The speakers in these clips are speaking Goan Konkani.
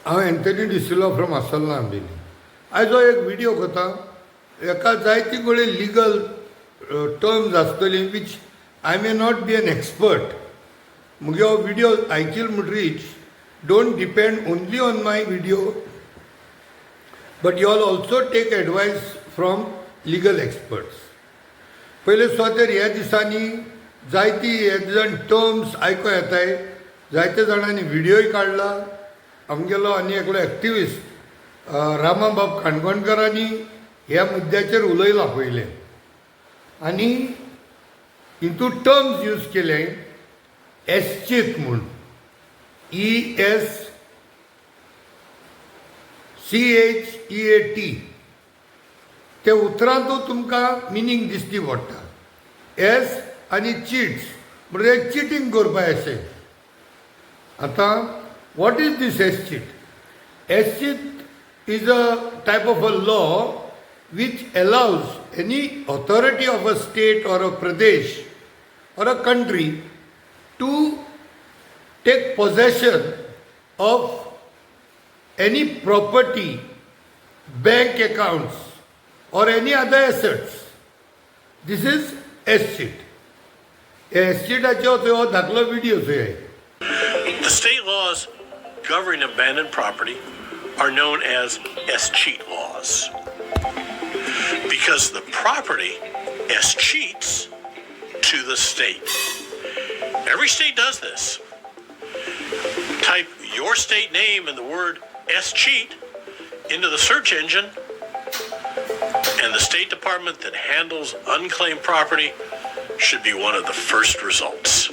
हांव एन्थनी डिसिल्वा फ्रॉम आसोल्ला आंबेली. आयज हो एक विडियो करता. हेका जायती कडेन लिगल टर्म्स आसतली, which I may not be an expert. मुगे हो video आयकील म्हणटरीच, don't depend only on my video, but you all also take advice from legal experts. पयले सुवातेर ह्या दिसांनी जायती हे जाण टर्म्स आयको येताय. जायते जाणांनी विडियोय काडला. आमगेलो आनी एकलो एक्टिविस्ट रामाबाब काणकोणकरांनी ह्या मुद्द्याचेर उलयलां पयलें आनी हितून टर्म्स यूज केले एसचीत म्हूण, escheat. ते उतरांतू तुमकां मिनींग दिसती पडटा. एस आनी चिट्स म्हणजे चिटींग करपा अशें. आतां what is this escheat? Escheat is a type of a law which allows any authority of a state or a Pradesh or a country to take possession of any property, bank accounts, or any other assets. This is escheat. एसचीटाचो हो धाकलो विडियो चोय. The state laws governing abandoned property are known as escheat laws because the property escheats to the state. Every state does this. Type your state name and the word escheat into the search engine, and the State Department that handles unclaimed property should be one of the first results.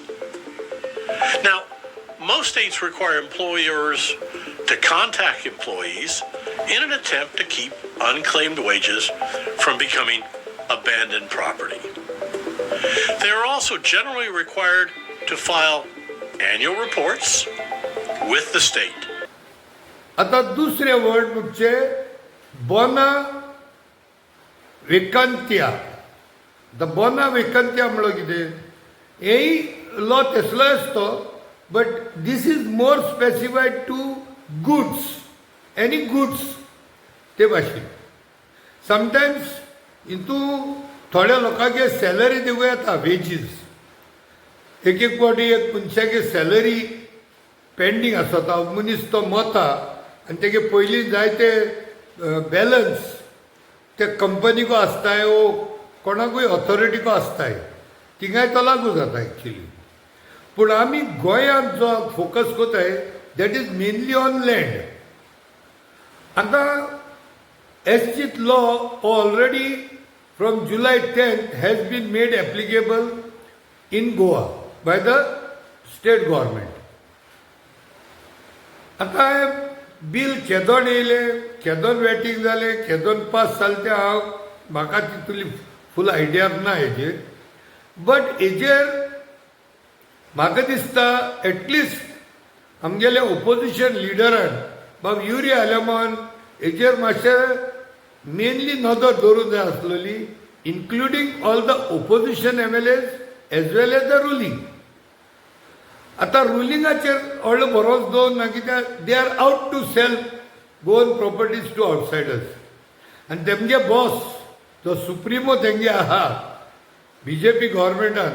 Now, most states require employers to contact employees in an attempt to keep unclaimed wages from becoming abandoned property. They are also generally required to file annual reports with the state. आता दुसरे वर्ड म्हणजे बोना वेकांत्या. आतां बोना वेकांत्या म्हणलो कितें? हेय लॉ तसलो आसतो, but this is more specified to goods, any goods. ते भाशेन समटायम्स हितू थोड्या लोकांगे सॅलरी दिवं येता, वेजीस. एक एक फावटी एक मनशागे सॅलरी पेंडींग आसता, मनीस तो मरता आनी तेगे पयलीं जायते बॅलन्स ते कंपनीको आसताय वो कोणाकूय ऑथॉरिटीको आसताय, थिंगाय तो लागू जाता एक्चुली. पूण आमी गोंयांत जो फोकस करताय, that is mainly on land. आतां escheat law already from July 10th has been made applicable in Goa by the state government. आतां हें बील केदोन येयलें, केदोन वेटींग जालें, केदोन पास जालें तें हांव म्हाका तितली फूल आयडिया ना हेजेर. बट हेजेर म्हाका दिसता एटलिस्ट आमगेले ओपोजिशन लिडरान बाब युरी आलेमान हेजेर मातशें मेनली नदर दवरूंक जाय आसलेली, including all the opposition MLAs as well as the ruling. आतां रुलिंगाचेर व्हडलो भरोसो दवरना, कित्याक they are out to sell Goan properties to outsiders. आनी तेमगे बॉस जो सुप्रिमो तेंगे आहा बीजेपी गव्हर्मेंटान,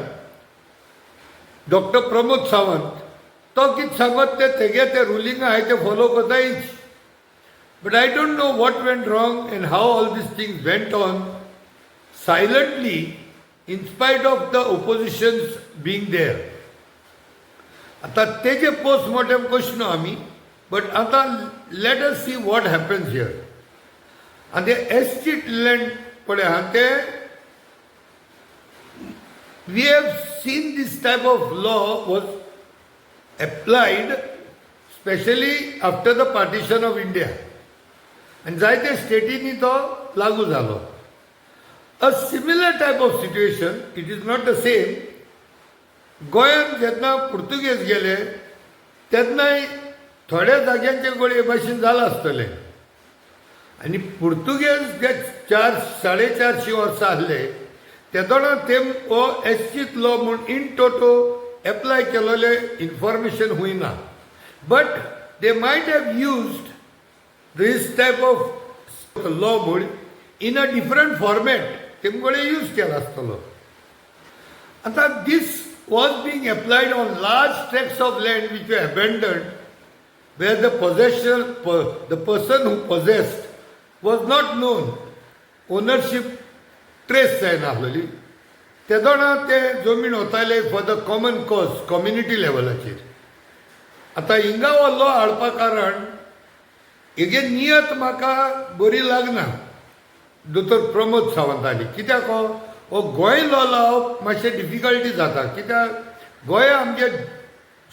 डॉक्टर प्रमोद सावंत, तो कितें सांगत ते तेगे ते रुलिंग आहाय ते follow करतायच. But I don't know what went wrong and how all these things went on silently in spite of the opposition's being there. आता तेजे पोस्टमॉर्टम क्वेश्चन आमी, बट आतां let us see what happens here. आनी ते एसचीट लँड पळय आहा ते, we have seen this type of law was applied specially after the partition of India आनी जायते स्टेटींनी तो लागू जालो. A similar type of situation, it is not the same, गोंयांत जेन्ना पुर्तुगेज गेले तेन्नाय थोड्या जाग्यांचे गोळे भाशेन जालां आसतलें. आनी पुर्तुगेज जे चार साडे चारशीं वर्सां आसले तेदोणा ते हो एसचीत लॉ म्हूण इन टोटो एप्लाय केलोलें इन्फॉर्मेशन हुंय ना, but they might have used this type of law म्हूण इन अ डिफरंट फॉर्मेट तेमकडे यूज केला आसतलो. आतां this was being applied on large tracts of land which were abandoned, where the person who possessed was not known, ownership trace जायनासलेली. तेदोणा ते जमीन वताले for the common cause, community लेवलाचेर. आतां हिंगा हो लॉ हाडपा कारण हेगे नियत म्हाका बरी लागना दोतोर प्रमोद सावंताली. कित्याक हो गोंय लॉ लावप मातशें डिफिकल्टी जाता, कित्याक गोंय आमगे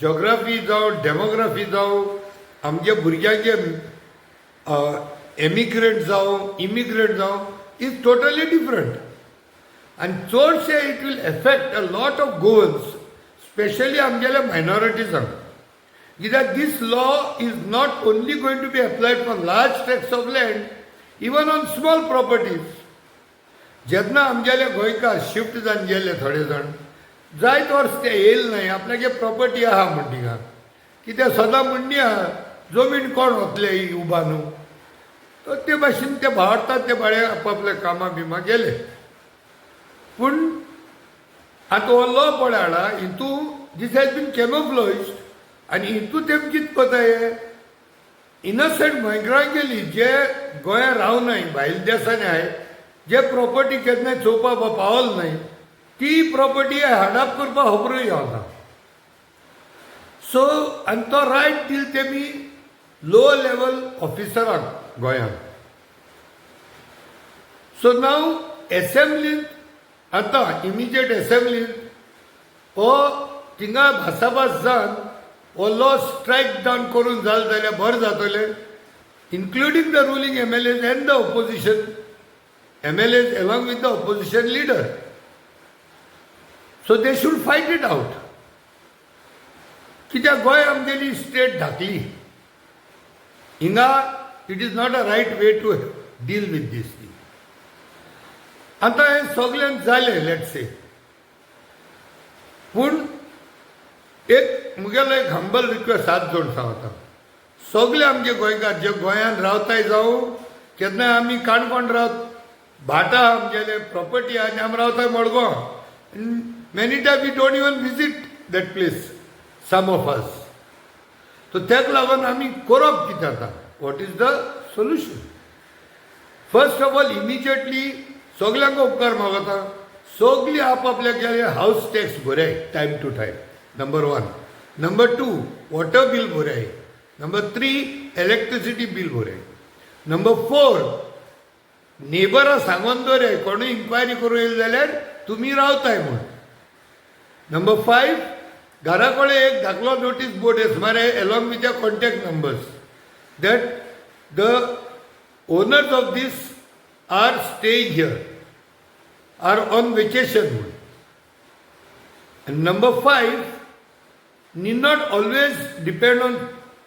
जोग्राफी जावं, डेमोग्राफी जावं, आमगे भुरग्यांचे एमिग्रंट जावं, इमिग्रंट जावं, is totally different. आनी चडशे it will affect a lot of Goans, specially आमगेल्या मायनॉरिटीजांक, कित्याक this law is not only going to be applied for large tracts of land, even on small properties. जेन्ना आमगेले गोंयकार शिफ्ट जावन गेले थोडे जाण, जायत वर्स ते येयल न्हय, आपल्यागे प्रॉपर्टी आहा म्हण थिंगा. कित्याक सदां म्हणणी आहा, जमीन कोण वतले ही उबा न्हू. तर ते भाशेन ते भावार्तात, ते बाळे आपापल्या कामां बिमा गेले. पूण आतां हो लॉ पळय हाडा, हितू this has been camouflaged. आनी हितू तेम कितें कोताय, इनोसंट गोंयकारांगेली जे गोंयांत रावनाय, भायल्या देसांनी आहाय, जे प्रॉपर्टी केन्नाय चोवपाक पावल न्हय, ती प्रॉपर्टी हडप करपाक खबरूय येवना. सो आनी तो रायट दिल तेमी लो लेवल ऑफिसरांक गोंयांत. सो नाव एसेंब्लींत आतां इमिजिएट एसेंब्लींत हो थिंगा भासाभास जावन हो लॉ स्ट्रायक डावन करून जाल जाल्यार बरें जातलें, including the ruling MLAs and the opposition MLAs along with the opposition leader. So they should fight it out, कित्याक गोंय आमगेली स्टेट धाकली. हिंगा it is not a right way to deal with this thing. आतां हें सगळें जालें, let's say, पूण एक मुगेलो एक हंबल रिक्वेस्ट, हात जोड सांगता, सगळे आमचे गोंयकार जे गोंयांत रावताय जावं, केन्नाय आमी काणकोण रावत, भाटा आमगेले प्रॉपर्टी आनी आमी रावताय Madgaon. Many time we don't even visit that place, some of us. So तेका लागून आमी करप कितें आतां? What is the solution? First of all, immediately सगल्यांक उपकार मागता, सगळीं आपापल्या गेले हावस टॅक्स भराय time to time, number one. Number two, water bill भराय. नंबर थ्री, इलेक्ट्रिसिटी बील भराय. नंबर फोर, नेबरां सांगून दवराय, कोणूय इन्क्वायरी करूं येयले जाल्यार तुमी रावताय म्हूण. नंबर फायव, घरा कडेन एक धाकलो नोटीस बोर्ड सुमारे along with the contact numbers that the owners of this are staying here, are on vacation म्हूण. And number five, need not always depend on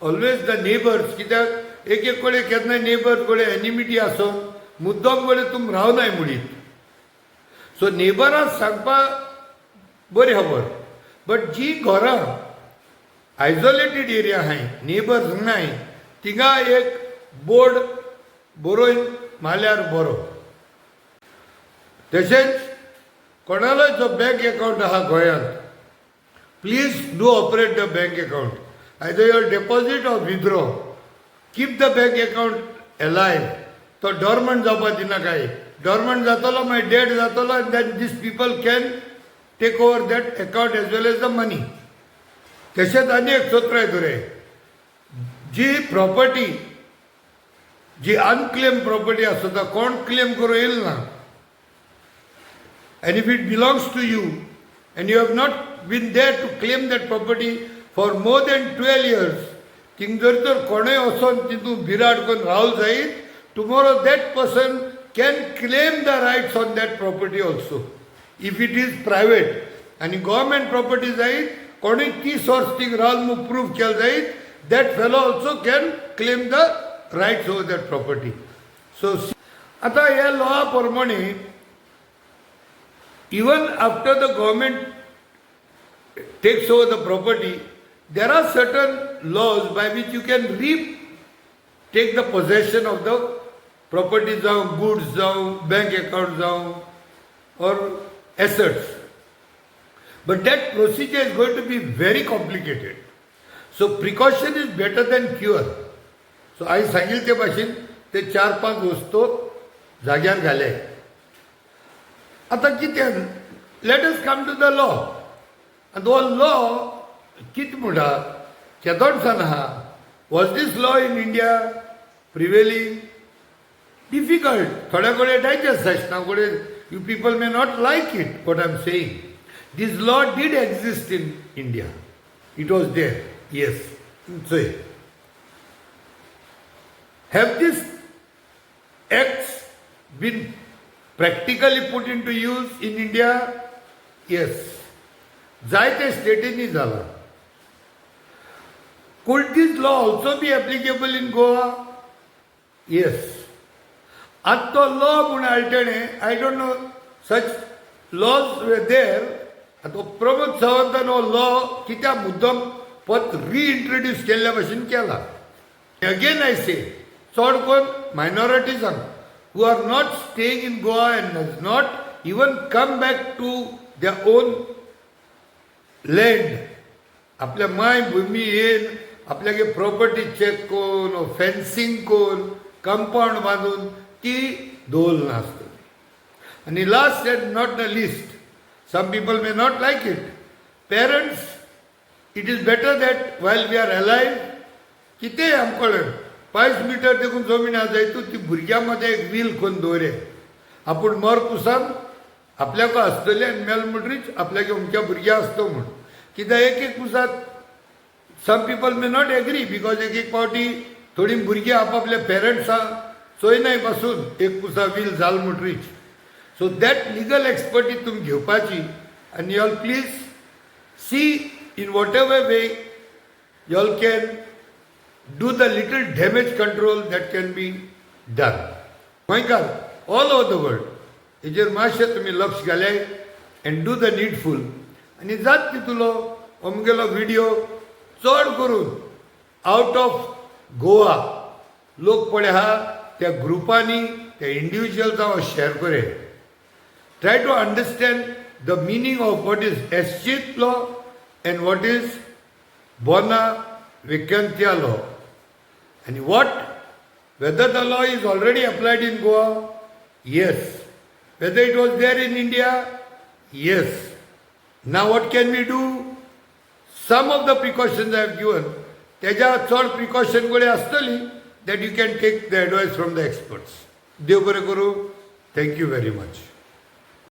always the neighbors, कित्याक एक एक कडेन केन्नाय नेबर्स कडेन एनिमिटी आसून मुद्दम कडेन तुम रावनाय म्हणीत. सो नेबराक सांगपाक बरी खबर, बट जी घरां आयसोलेटेड एरिया आहाय, नेबर्स नाय, थिंगा एक बोर्ड बरोवन मारल्यार बरो. तशेंच कोणालोय जो बँक अकावंट आहा गोंयांत, please do operate the bank account, either your deposit or withdraw. Keep the bank account alive. तो डॉर्मंट जावपा दिनाकाय. डॉर्मंट जातलो मागीर डेड जातलो, आनी then these people can take over that account as well as the money. तशेंच आनी एक चतुराय दवराय, जी प्रॉपर्टी जी अनक्लेम प्रॉपर्टी आसता, कोण क्लेम करूं येयल ना, and if it belongs to you and you have not been there to claim that property for more than 12 years, thing जर तर कोणूय वचोन तितून बिराड करून रावल जायत, tomorrow that person can claim the rights on that property also, if it is private. आनी गव्हर्मेंट प्रॉपर्टी जायत, कोणूय 30 वर्स थिंग रावल म्हूण प्रूव केलें जायत, that fellow also can claim the rights over that property. So आतां ह्या लॉ प्रमाणे, even after the government takes over the property, There are certain laws by which you can retake the possession of the property जावं, गुड्स जावं, बँक अकाउंट जावं, or assets, but that procedure is going to be very complicated. So precaution is better than cure. So हांवें सांगिल्ले ते भाशेन ते चार पांच वस्तू जाग्यार घाले. आतां कितें, let us come to the law. आनी हो लॉ कितें म्हणटा, केदोणसान आहा? Was this law in India prevailing? Difficult. थोड्या कडेन डायजेस्ट आसना कडेन. You people may not like it, what I am saying. This law did exist in India. It was there, yes. चोय, have this acts been practically put into use in India? Yes. जायते स्टेटींनी जाला. Could this law also be applicable in Goa? Yes. आतां तो लॉ म्हूण हाडले तेणें, I don't know, such laws were there. आतां प्रमोद सावंतान हो लॉ कित्याक मुद्दम परत रिइंट्रोड्यूस केल्ल्या भशेन केला. अगेन I से, चड करून मायनॉरिटीजांक who are not staying in Goa and has not even come back to their own land, आपल्या माय भुमी येवन आपल्यागे प्रॉपर्टी चॅक करून, फेन्सिंग करून, कंपाऊंड बांदून ती दवरल नासतली. आनी last and not the least, some people may not like it, parents, it is better that while we are alive, कितेंय आमकां कळ्ळें, 5 मिटर देखून जमीन आसा जायत, ती भुरग्यां मदें एक वील करून दवरे. आपूण मर कुसान आपल्याक आसतली आनी मेल म्हणटरीच आपल्याक अमक्या भुरग्यां आसतो म्हूण. कित्याक एक एक पुसात some people may not agree, because एक एक फावटी थोडीं भुरगीं आपापल्या पेरंट्सां चोयनाय पासून एक पुसा वील जाल म्हणटरीच. सो that legal expertise तुमी घेवपाची आनी y'all please see in whatever way y'all can do the little damage control that can be done. गोंयकार ऑल ओवर the world, हेजेर मातशें तुमी लक्ष घाले and do the needful. आनी जात तितूलो हो मुगेलो विडियो चड करून आवट ऑफ गोवा लोक पळय आहा, त्या ग्रुपांनी, त्या इंडिविज्युअल्सां शेअर करे. Try to understand the meaning of what is escheat law and what is bona vacantia law and what whether the law is already applied in Goa. Yes. Whether it was there in India? Yes. Now what can we do? Some of the precautions I have given. तेज्या चड प्रिकॉशन कडेन आसतली that you can take the advice from the experts. देव बरें करूं. Thank you very much.